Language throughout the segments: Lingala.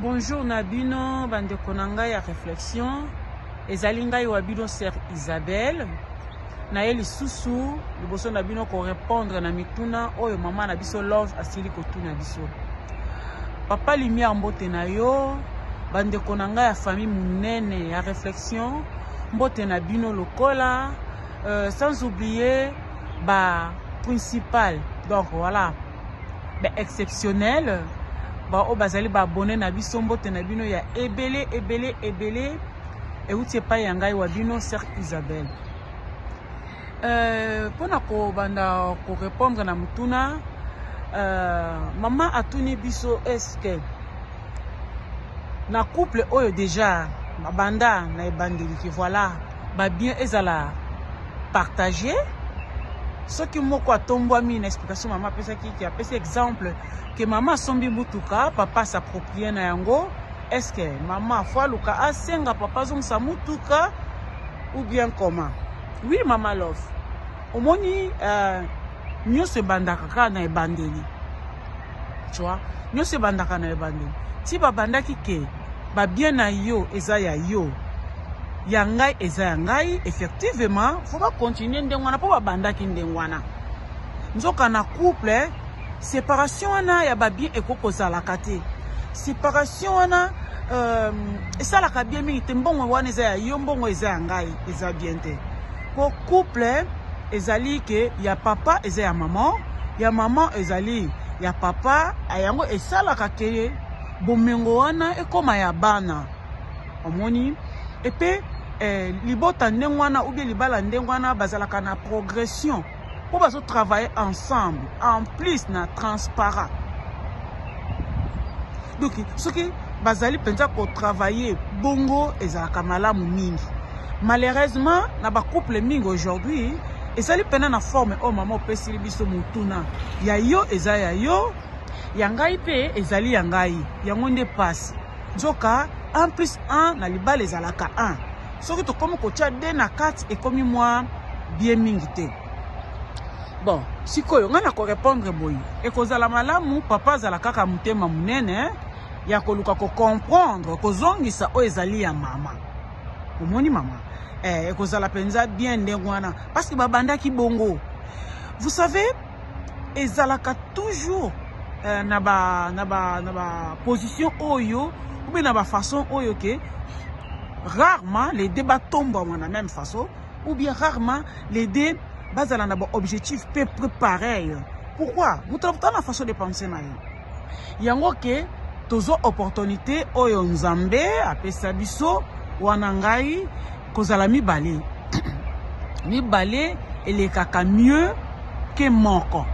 Bonjour na bino bandeko na ngai ya réflexion, ezali ngai wa bino sœur Isabelle. Naye lisusu liboso na bino ko répondre na mituna oyo mama na biso Love asili kotuna biso. Papa Lumière, mbote na yo, bandeko na ngai ya famille monene ya réflexion, mbote na bino lokola sans oublier ba principal, donc voilà, ba exceptionnel ba oyo bazali ba abonné na biso, mbote na bino ya ebele ebele ebele euti epai ya ngai wa bino sœur Isabelle. Mpona kobanda korépondre na motuna, mama atuni biso: est-ce na couple oyo déjà babanda na ebandeli ke voilà, babien ezala partage, soki moko atombwami? Na explication mama apesaki ke apesi exemple ke mama asombi mutuka, papa s'approprie na yango, est-ce que mama faut aluka asenga papa azongisa mutuka ou bien comment? Oui, mama Love, omoni, nyonso ebandaka kaka na ebandeli, tu vois, nyonso ebandaka na ebandeli. Ti babandaki ke babien na yo eza ya yo, ya ngai eza ya ngai, effectivement faut bacontinue ndenge wana mpo babandaki ndenge wana. Nzoka na couple, séparation wana ya babien ekoki kozalaka te. Séparation wana esalaka bien mingi te. Mbongo wana eza ya yo, mbongo eza ya ngai, eza bien te, po couple ezali ke ya papa eza ya mama, ya mama ezali ya papa. Yango esalaka ke bomengo wana ekóma ya bana, omoni. Epe libota ndenge wana ou bien libala ndenge wana bazalaka na progression mpo bazotravailler ensemble, en plus na transparent. Donc soki bazali mpenza kotravailler bongo, ezalaka malamu mingi. Malheureusement, na bacouple mingi aujourd'hui, ezali mpena na forme oyo mama opesili biso motuna: ya yo eza ya yo, ya ngai mpe ezali ya ngai. Yango nde pasi. Nzoka 1 plus 1 na libala ezalaka 1. Soki tokomi kotia 2 na kati, ekomi mwa bien mingi te. Bon, sikoyo ngai na korépondre boye: ekozala malamu papa azala kaka motema monene ya koluka kocomprendre, kozongisa oyo ezali ya mama. Omoni mama, ekozala mpenza bien ndenge wana, parce que babandaki bongo. Vous savez, ezalaka toujours na ba position oyo ou bien na bafaçon oyo ke rarement les deux batombwama na même façon, ou bien rarement les deux bazala na baobjectif peu près pareil. Pourquoi? Moto na na façon de penser na ye. Yango ke tozwa opportunité oyo Nzambe apesa biso wana, ngai kozala mibale, mibale elekaka mieux ke moko.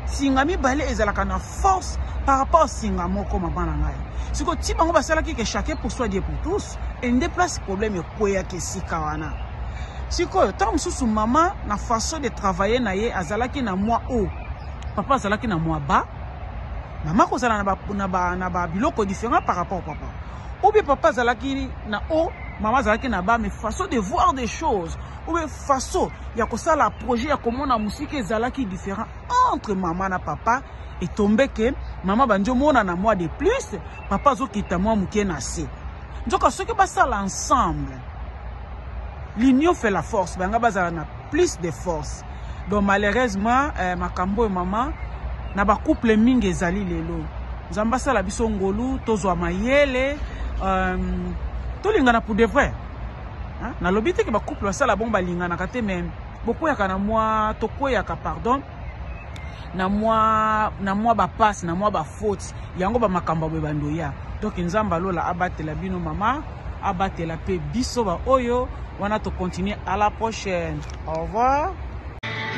Singa mibale ezalaka na force par rapport singa moko. Mama na ngai, sikoyo ti bango basalaki ke chacun pour soi, Dieu pour tous, ende place problème ekweyaki esika wana. Sikoyo ntango mosusu mama na façon de travailler na ye azalaki na mwa haut, papa azalaki na mwa bas. Mama kozala na babiloko différent par rapport papa, ou bien papa azalaki na haut, mama azalaki na bas, mais façon de voir des choses ou bien façon ya kosala projet, ya komona mosika ezalaki différent entre mama na papa. Etombe ke mama bandi omona na mwa de plus, papa azokita mwa moke na se. Nzoka soki basala ensemble, l'union fait la force, banga bazala na plus de force. Donc malheureusement, makambo oyo mama, na bacouple mingi ezali lelo. Nzambe asala biso ngolu, tozwa mayele, tolingana pour de vrai. Nalobi te ke bacouple basala bongo balinganaka te, mais bokweyaka na mwa, tokweyaka, pardon, na mwa bapase, na mwa bafaute. Yango bamakambo boye bando ya. Donc Nzambe alola abatela bino mama, abatela mpe biso baoyo wana. Tocontinue à la prochaine, au revoir.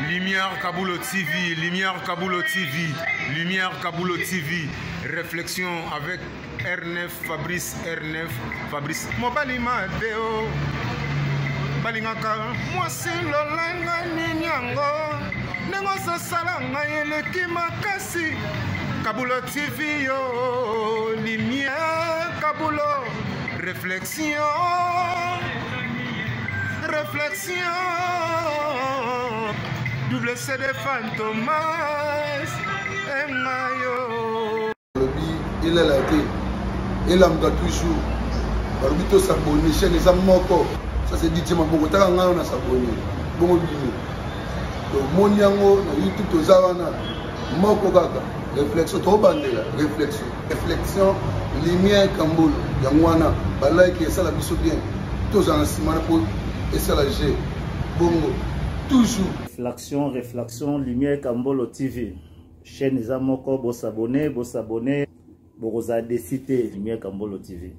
Lumière Kabulo TV, Lumière Kabulo TV, Lumière Kabulo TV. Réflexion avec R9 Fabrice, R9 Fabrice. Mobali Mateo, balingaka mwasi lolanga nini yango? Ndenge ozosala ngai eleki makasi. Kabulo TV yo, Lumière Kabulo, réflexion, réflexion, double CD Fantomas engayo. Alobi elela te. Elamuka toujours. Balobi to s'abonner, chaîne eza moko. Ça c'est DJ Maboko, taka ngai na s'abonner. Bongo bino. Tomoni yango na YouTube toza wana moko kaka. Réflexion tobandela, réflexion. Réflexion lumière Kambolo. Yango wana ba like esala biso bien. Tozala na nsima na po esala G. Bongo toujours. Réflexion, réflexion, lumière Kambolo TV. Chaîne eza moko, bo s'abonner, bo s'abonner. Bokozala déçu te, Lumière Kambolo TV.